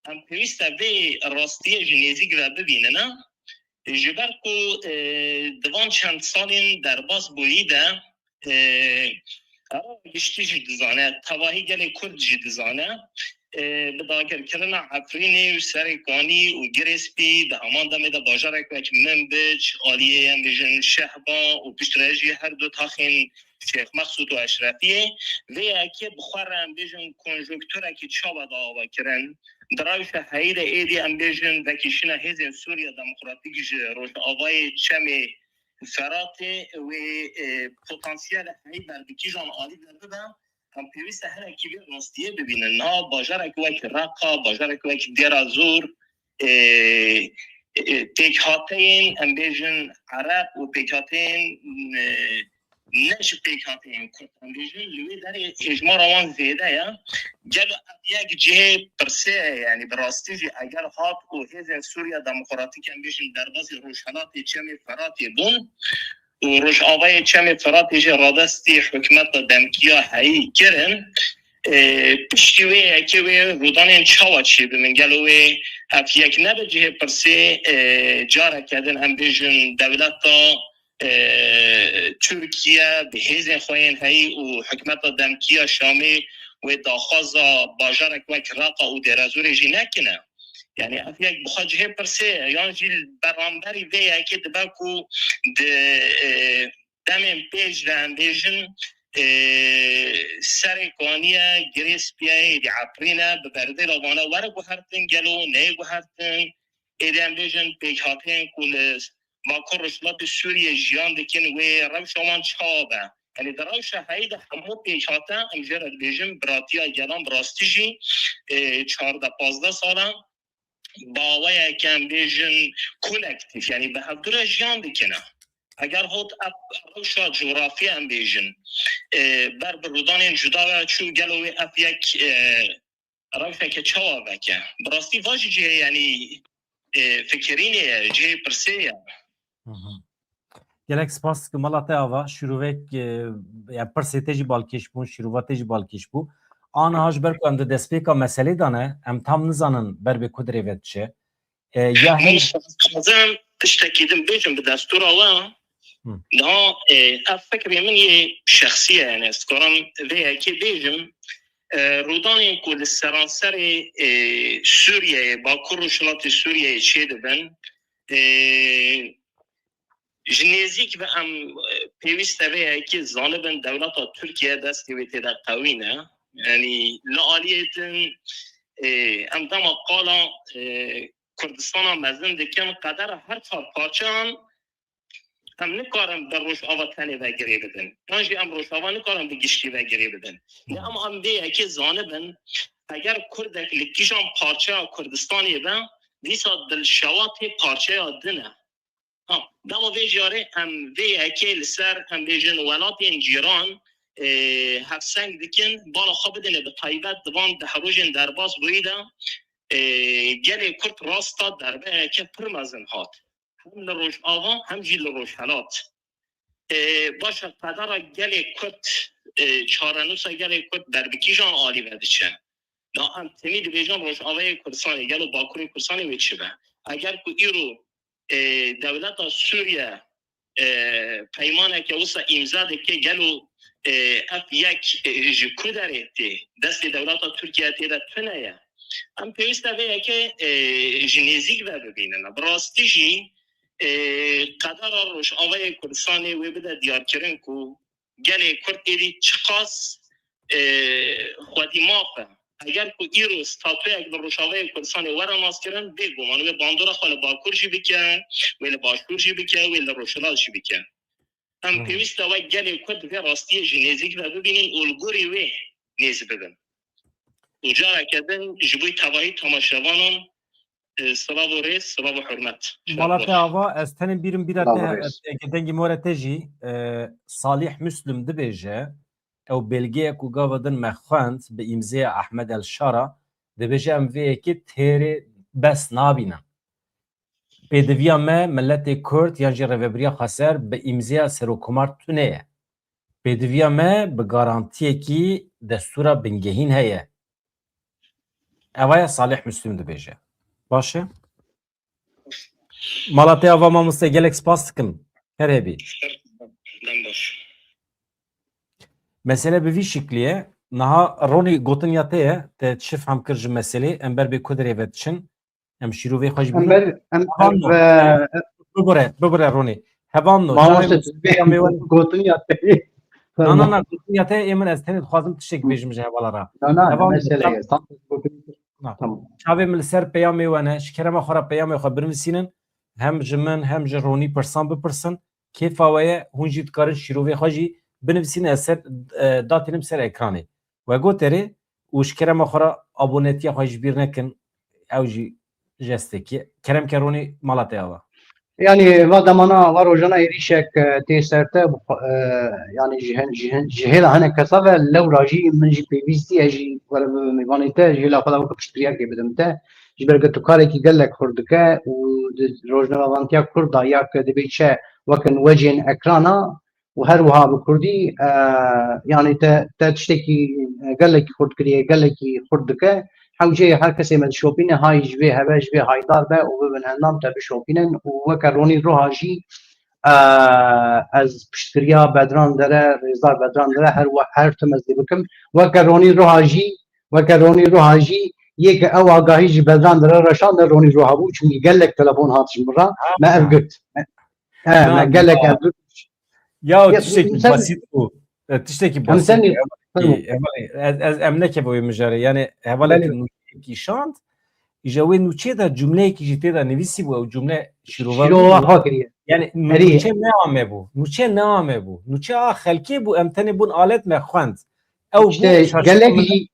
em pêwîst e vê rastiyê ji nêzîk ve bibînine. Ji ber ku, e, di van çend salên derbas bûyî de, e, Iraq giştî jî dizane, tevahî gelê Kurd jî dizane, e, bi dagirkirina Efrînê û Serê Kanî û Girê Spî, di heman demê de bajarek wek Minbic, aliyê em bêjin Şehba û piştre jî her du taxên Şêx Mexsûd û Eşrefiyê, vê yekê bi xwe re em bêjin konjonkturekî çawa da ava kirin. Di rewşa heyî de êdî em bêjin vekîşîna hêzên Sûriya Demokratîk ji rojavayê Çemê Feratê wê, e, potansiyel heyî ber bi kîjan alî de bibe, em pêwîst e hinekî vê rastiyê bibînin. Niha bajarek wek Reqa, bajarek wek Dêra Zor, e, e, pêkhateyên, em bêjin, Ereb û pêkhateyên, e, ne ji pêkhateyên Kurd, em bêjin, li wê derê hêjmara wan zêde ye. Gelo ev yek cihê pirsê ye, yanî bi rastî jî eger hat û hêzên Sûriya Demokratîk, em bêjin, derbasî rojhelatê Çemê Feratê bûn û rojavayê Çemê Feratê jî radestî hikûmeta demkî ya heyî kirin, e, piştî wê yekê wê rûdanên çawa çêbibin? Gelo wê ev yek nebe cihê pirsê, e, careke din, em bêjin, dewleta e, Tirkiye bi hêzên xwe yên heyî û hikûmeta demkî ya Şamê wê daxwaza bajarek wek Reqa û Dêrezorê jî nekine? Yanî ev yek bi xwe cihê pirsê ye, yan jî li beramberî vê yekê dibe ku di, e, demên pêş de, em bêjin, e, Serê Kaniye, Girê Spiyeyê, êdî Efrîne, bi berdêla vana were guhertin, gelo neyê guhertin? Êdî em bêjin pêkhateyên ku li Bakur Rojhilatê Sûriyê jiyan dikin, wê rewşa wan çawa be? Yanî di rewşa heyî de hemû pêkhate, em jê re dibêjin biratiya gelan, bi rastî jî, e, çardeh pazdeh sal e bi awayeke, em bêjin, kolektîf, yanî bi hevdu re jiyan dikine. Eger hot ev rewşa cografî, em bêjin, e, ber bi rûdanên cuda ve çû, gelo wê ev yek, e, rewşeke çawa veke? Bi rastî va jî cihê, yanî, e, fikirînê ye, cihê pirsê ye. Hı hı. Gelek spas dikim mala te ava. Şîrovek, e, ya pirsê te jî balkêş bûn, şîrova te jî balkêş bû. Aniha ji ber ku em di destpêka meselê de ne, em tam nizanin ber bi ku dirê ve diçe. E, ya Min hîn dixwazim tiştekî din bêjim bi destûra we. Hı. Niha, e, ev fikrê min yê şexsî ye, yani ez dikarim vê yekê bêjim. E, rûdanên ku li seranserê, e, Sûriyeyê, Bakur Rojhilatê Sûriyeyê çêdibin, e, ji nêzîk ve em, e, pêwîst e vê yekê zanibin, dewleta Tirkiye destê wê tê de qewî ne. Yanî li aliyê din, e, em dema qala, e, Kurdistana mezin dikin, qedera her çar parçeyan em nikarin bi Rojava tenê ve girê bidin. Yan jî em Rojava nikarin bi giştî ve girê bidin. Ne, em, em vê yekê zanibin, eger Kurdek li kîjan parçeya Kurdistanê be, dîsa dilşewatê parçeya din e. Ha, dema vê carê em vê yekê li ser, em bêjin, welatên cîran, e, hevseng dikin, bala xwe bidinê, bi taybet di van deh rojên derbas bûyî de, e, gelê Kurd rasta derbeyeke pir mezin hat. Hem li Rojava, hem jî li Rojhelat. E, baş e, qedera gelê Kurd, e, çarenûsa gelê Kurd ber bi kîjan alî ve diçe? Da em temî dibêjin Rojavayê Kurdistanê, gelo Bakurê Kurdistanê wê çi be? Eger ku îro, e, dewleta Sûriye, e, peymaneke wisa îmza dike, gelo, e, ev yek, e, ji ku derê tê? Destê dewleta Tirkiye tê de tune ye. Em pêwîst e vê yekê, e, ji nêzîk ve bibînin. Bi rastî jî, e, qedera Rojavayê Kurdistanê wê bide diyarkirin ku gelê Kurd êdî çiqas, e, xwedî maf e. Eger ku îro statuyek li Rojavayê Kurdistanê were naskirin, bêguman wê bandora xwe li Bakur jî bike, wê li Başûr jî bike, wê li Rojhilat jî bike. Em, hmm, pêwîst e wek gelê Kurd vê rastiyê ji nêzîk ve bibînin û li gorî wê nêz bibin. Û careke din ji bo tevahî temaşevanan, e, silav û rêz, silav û hurmet. Mala te ava, ez tenê bîrim bîra te, silav û rêz, eke dengê mora te jî, e, Salih Müslüm dibêje, ew belgeya ku gava din me xwend bi îmzeya Ahmed El Şara, dibêje em vê yekê têrê bes nabînin. Pêdiviya me miletê Kurd yan jî Rêvebiriya Xweser bi îmzeya Serokkomar tune ye. Pêdiviya me bi garantiyekî destûra bingehîn heye. Eva ye Salih Müslüm dibêje. Baş e? Mala te ava mamoste, gelek spas dikim. Her hebî. Dem baş. Mesele bi vî şiklî ye. Niha Ronî gotin ya te ye. Te çi fehm kir ji meselê? Em ber bê ku derê ve diçin? Em şîrovê xwe jî Em bînin. ber, em Hevan ev, no. e, Bibire, bibire Ronî. Hevan no. Mamoste, Çavê min tu bê peyamê we gotin ya te. Na, na, na, gotin ya te ê min, ez tenê dixwazim tiştek bêjim ji hevala re. Na, na, ne Heval mesele çav- ye. Tam gotin. Na. Tamam. Çavê min li ser peyamê we ne, ji kerema xwe re peyamê xwe binivîsînin. Hem ji min, hem ji Ronî pirsan bipirsin. Kêfa we ye, hûn jî dikarin şîrovê xwe jî binivîsînin, ez ser, e, datînim ser ekranê. We got erê û ji kerema xwe re abonetiya xwe jî bîr nekin. Ew jî jestekî. Kerem ke Ronî, mala te ava. Yanî va demana, va rojana êrîşek, e, tê ser te, e, yanî ji hin, ji hin, ji hêla hinek kesa ve lewra jî min jî pêwîstî ye jî were bibim mêvanê te, ji hêla xwe de weke piştgiriyekê bidim te. Ji ber ku tu karekî gelek xurt dike û di rojnamevantiya kurd de ya ku dibê çe wekin wecên ekrana, û her wiha bi kurdî, e, yanî te, te tiştekî, e, gelekî xurt kiriye, gelekî xurt dike. Hewceyê her kesê me dişopîne, hay ji vê heve, ji vê haydar be û bibin endam te bişopînin û weke Ronî Roha jî, e, ez piştgiriya Bedran Dere, Rêzdar Bedran Dere her we-, her tim ez dê bikim. Weke Ronî Roha jî, weke Ronî Roha jî yê ke ew agahî ji Bedran Dere re şande Ronî Roha bû, çunkî gelek telefon hat ji min re, me ev girt. He, Na, me gelek na. ev girt. Ya, Ya, tiştekî sen basît bû. E, tiştekî Em basît sen bû. Hevalekî, hevalekî, ez, ez, em nekeve wê mijarê. Yani, hevalekî Belê. nûçeyekî şand, îja wê nûçeyê de cumleyekî jî tê de nivîsî bû, ew cumle şîrova Şîrova bû. xwe kiriye. Yani, nû-, Erê. nûçe neame bû. Nûçe neame bû. Nûçe a xelkê bû, em tenê bûn alet me xwend. Ew bû İşte şaşkın gelek mi? jî,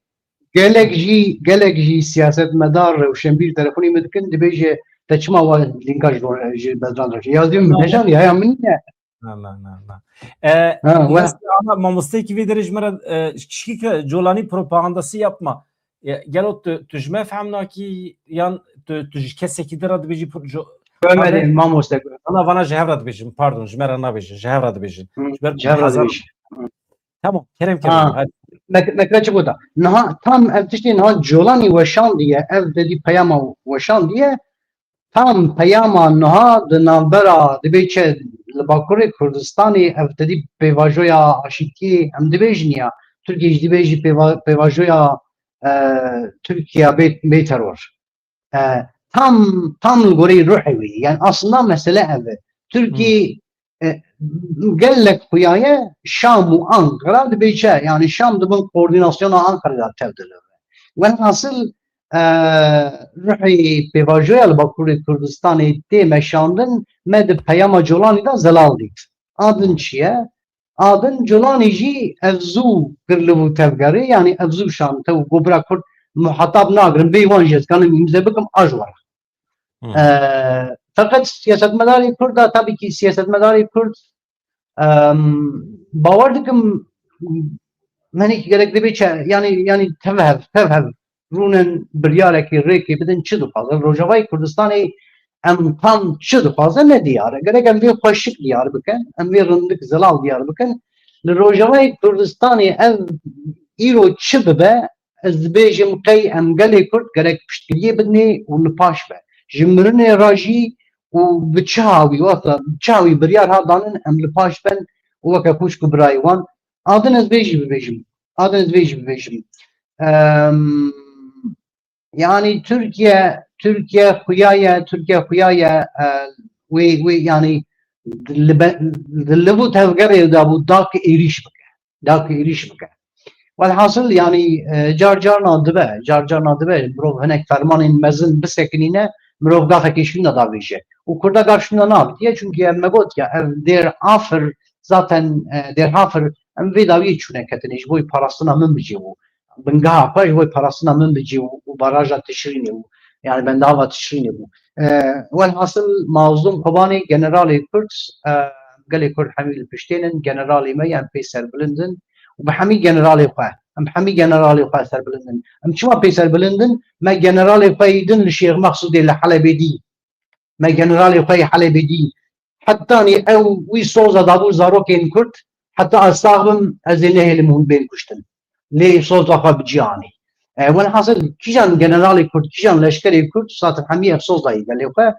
gelek jî, gelek jî siyasetmedar, rewşenbîr telefonî min dikin, dibêje, "Te çima wa lînka ji bo-, ji Bedran re?" Ya dibim, Ha. "Bejan ya, ya min ne?" Na, na, na, na. E, Ha, we- Mamoste, ama mamosteyekî vê derê ji me re, e, kişkî ke colanî propagandası yapma. E, gelo tu, tu ji me fehm nakî yan tu, tu ji kesekî din re dibêjî pro-, jo-, Ömer'in mamoste. Vana, vana ji hev re dibêjin, pardon, ji me re nabêjin, ji hev re dibêjin. Hı, Ji ber ji hev re hazir dibêjin. Hı. Tamam, kerem kerem, Ha. hadi. Mek-, mekre çi goda? Niha tam ev tiştê niha colanî weşandiye, ev dedî peyama weşandiye. Tam peyama niha di navbera dibê çi li Bakurê Kurdistanê ev tedî pêvajoya aşîtiyê em dibêjin ya, Tirkiyê jî dibêjî pêva-, pêvajoya, e, Tirkiye bê, bê teror. E, tam, tam li goreyî ruhê wî. Yani aslında mesele ev e. Tirkî, Hmm. e, gelek xuyaye Şam û Ankara dibê çi? Yani Şam di bin koordînasyona Ankarayê de tev dilive. Welhasil, e, ruhê pêvajoya li Bakurê Kurdistanê tê meşandin, me di peyama Colanî de zelal dît. A din çi ye? A din Colanî jî ev zû kir li vû tevgerê, yanî ev zû şante û got bira Kurd muhatab nagirim, bê wan jî ez kanim îmze bikim, a ji we re. Hmm. E, feqet siyasetmedarê Kurd da, tabii ki siyasetmedarê Kurd, em, bawer dikim, menî ki gerek dibê çi, yani, yani tev hev, tev hev rûnin biryarekî, rêkê bidin, çi dixwazin. Rojavayê Kurdistanê em tam çi dixwazin ne diyar e. Gerek em vê xweşik diyar bikin, em vê rindik zelal diyar bikin. Li Rojavayê Kurdistanê ev îro çi bibe, ez dibêjim qey em gelê Kurd gerek piştgiriyê bidinê û li paş be. Ji mirinê re jî û bi çi hawî, wexta bi çi hawî biryar hat danin, em li paş ben û weke xwişk û birayê wan. A din ez vê jî bibêjim. A din ez vê jî bibêjim. Em, yani Tirkiye, Tirkiye xuya ye, Tirkiye xuya ye, e, wê, wê, yani li be-, li liv û tevgerê de bû da ki êrîş bike. Da ki êrîş bike. Welhasil, yani, e, car carna dibe, car carna dibe, mirov hinek fermanên mezin bisekinîne, mirov gavekê şûna davêje. Û Kurda gav şûna navitiye, çünkü ev me got ya, ev Dêr Afir, zaten, e, Dêr Afir, em vê dawiyê çûne ketine, ji bo parastina min bicî bû. Bingeha xwe ji bo parastina min bicî bû û baraja Tişrînê bû. Yani bendava Tişrînê bû. E, welhasil Mazlûm Kobanê generalê Kurd, e, gelê Kurd hemî li piştê nin, generalê me yan pê serbilind in û bi hemî generalê xwe, em bi hemî generalê xwe serbilind in. Em çima pê serbilind in? Me generalê xwe yî din li Şêx Mexsûdê li Helebê dî. Me generalê xwe yî Helebê dî. Hetanî ew wî soza dabû zarokên Kurd, heta ez sax bim, ez ê nehêlim hûn bên kuştin. Lê soza xwe bi cî anî. E, welhasil kîjan generalê Kurd, kîjan leşkerê Kurd, zaten hemî ev soz dayî gelê xwe,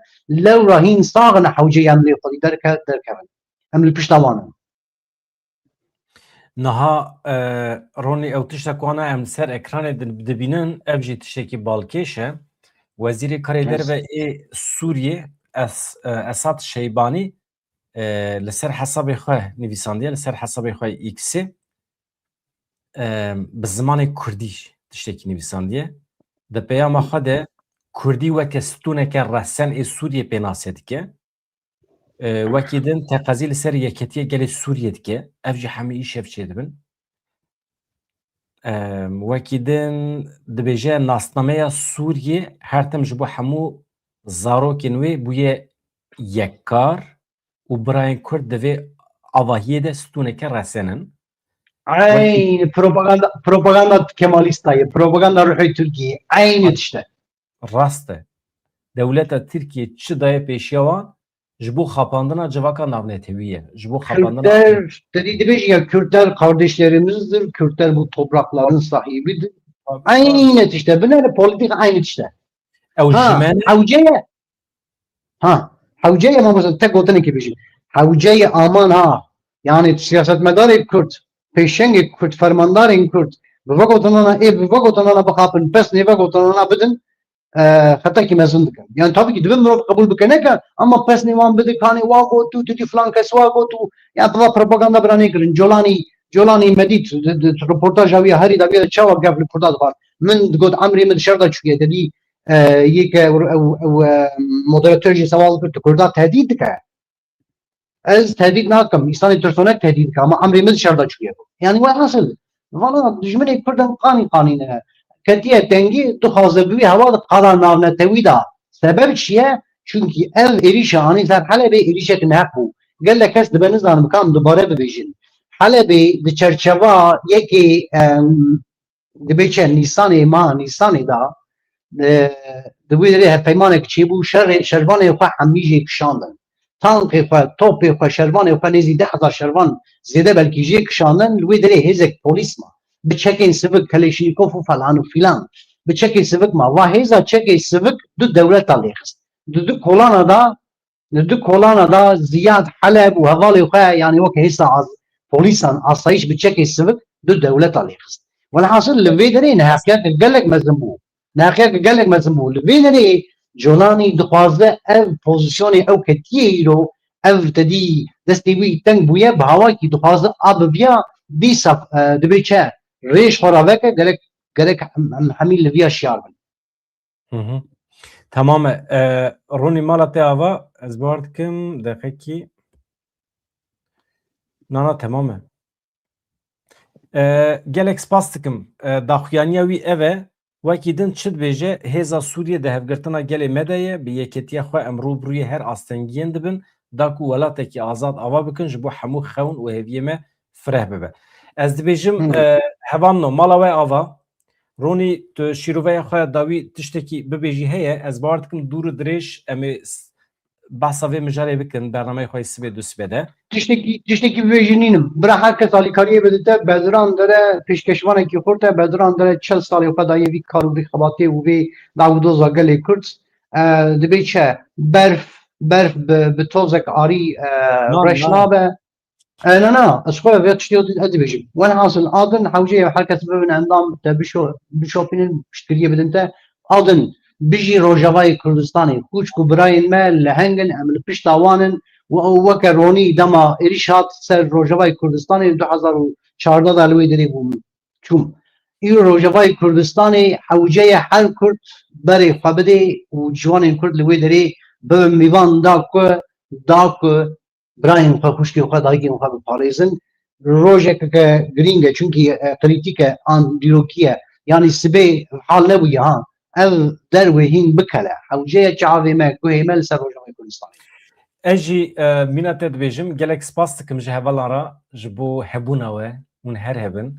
lewra hîn sax in hewceyê em lê xwedî derke-, derkevin. Em li pişta wan in. Niha, e, Ronî, ew tişta ku ana em li ser ekranê di-, dibînin, ev jî tiştekî balkêş e. Wezîrê Karê Derve ê Sûriyê, Es-, e, Esad Şeybanî, e, li ser hesabê xwe nivîsandiye, li ser hesabê xwe X-ê, e, bi zimanê kurdî tiştekî nivîsandiye. Di peyama xwe de kurdî weke stûneke resen ê Sûriyê pênase dike. E, wekî din teqezî li ser yeketiya gelê Sûriyê dike. Ev jî hemî îşev çêdibin. E, wekî din dibêje nasnameya Sûriyê her tim ji bo hemû zarokên wê bûye yekkar û birayên Kurd di vê avahiyê de stûneke resen in. Eynî propaganda, propaganda Kemalîsta ye, propaganda ruhê Tirkiyê, eynî tişt e. Rast e. Dewleta Tirkiye çi daye pêşiya wan? Ji bo xapandina civaka navnetewî ye. Ji bo xapandina Kürtler, te dî dibêjî ya Kürtler kardeşlerimizdir, Kürtler bu toprakların sahibidir. Eynî tişt e. Binere politik eynî tişt e. Ew Ha, jimene hewce ye. Ha, hewce ye, mamoste, tek gotinekê bêjim. Hewce ye aman ha. Yani siyasetmedarê Kurd, pêşengê Kurd, fermandarên Kurd, bi vegotinana, ê bi vegotinana bixapin, pes nêvegotinana bidin, e, xetekî mezin dikin. Yani tabii ki dibe mirov qebûl bike neke, ama pesnê wan bide, kanê wa got û, tu dî filan kes wa got û, yani peva propaganda bira nêkirin. Colanî, Colanî me dît, di, di, di reportaja wî ya herî dawiya de çawa gef li Kurda dibar. Min digot, emrê min di şer de çûye, te dî, e, yê ke ew, ew, ew, e, moderator jî sewal kir, tu Kurda tehdît dike. Ez tehdît nakim, însanê tirsonek tehdît dike, ama emrê min şer de çûye. Yani welhasil, vana dijminê Kurd in qanî qanî ne. Ketiye tengî, dixwaze bi wî hewa de qada navnetewî de. Sebeb çi ye? Çunkî ev êrîşa anî ser Helebê êrîşek neheq bû. Gelek kes dibe nizanim kam dubare bibêjin. Helebê di çerçeva yekê, em, Dibe çi Nîsanê, meha Nîsanê de, e, di wê derê hevpeymanek çêbû, şerê, şervanê xwe hemî jê kişandin. Tankê xwe, topê xwe, şervanê xwe, nêzî deh hezar şervan zêde belkî jê kişandin, li wê derê hêzek polîs ma. Bi çekên sivik, keleşnîkov û falan û filan. Bi çekê sivik ma. Va hêza çekê sivik du dewleta lêxist. Di du kolana de Li du kolana da Ziyad Heleb û hevalê xwe, yani weke hêsa az-, polîsan asayîş bi çekê sivik du dewleta lêxist. Welhasil li vê derê neheqiyeke gelek mezin bû. Neheqiyeke gelek mezin bû. Li vê derê Colanî dixwaze ev pozîsyonê ew ketiye îro, ev tedî destê wî teng bûye, bi hawakî dixwaze a biviya dîsa, e, dibê çi? Rêj xwe raveke, gerek, gerek em, em hemî li viya şiyar bin. Hı hı. Tamam e. E, Ronî, mala te ava, ez bawer dikim, deqekî. Na, na, tamam e. E, gelek spas dikim. E, daxuyaniya wî ev e. Wekî din çi dibêje, hêza Sûriyê di hevgirtina gelê me de ye, bi yeketiya xwe em rû bi rûyê her astengiyên dibin, da ku welatekî azad ava bikin, ji bo hemû xewn û hêviyê me fireh bibe. Ez dibêjim, Hmm. e, hevalno, mala we ava. Ronî, tu şîroveya xwe ya dawî tiştekî bibêjî heye? Ez bawer dikim dûr û dirêj em ê s-, behsa vê mijarê bikin, bernameyê xwe yê sibê du sibê de. Tiştekî, tiştekî bibêjî nînim. Bira her kes alîkariyê bidite, Bedran Dere pêşkeşvanekî xurt e, Bedran Dere çil salê xwe dayê vî kar û vî xebatê û vê dawidoza gelê Kurd. E, dibê çi? Berf, berf bi, bi tozek arî, e, Na, reş na. nabe. E, na, na, ez xwe vê tiştê ez dibêjim. Welhasil, a din hewce ye her kes bibin endam, te bişo-, bişopînin, piştgiriyê bidin te. A din, bijî Rojavayê Kurdistanê. Xwişk û birayên me leheng in, em li pişta wan in. Û ew weke Ronî dema êrîş hat ser Rojavayê Kurdistanê, du hezar û çardeh de li wê derê bûm, çûm. Îro Rojavayê Kurdistanê hewce ye her Kurd berê xwe bidê û ciwanên Kurd li wê derê bibin mîvan da ku, da ku birayên xwe, xwişkên xwe, dayikên xwe biparêzin. Rojeke girîng e, çunkî, e, krîtîk e, an dîrokî ye. Yanî sibê hal nebûye ha. Ev derwê hîn bikele. Hewce ye çavê me, guhê me li ser Rojavayê Kurdistanê. Ez jî, e, mîna te dibêjim, gelek spas dikim ji hevalan re, ji bo hebûna we, hûn her hebin.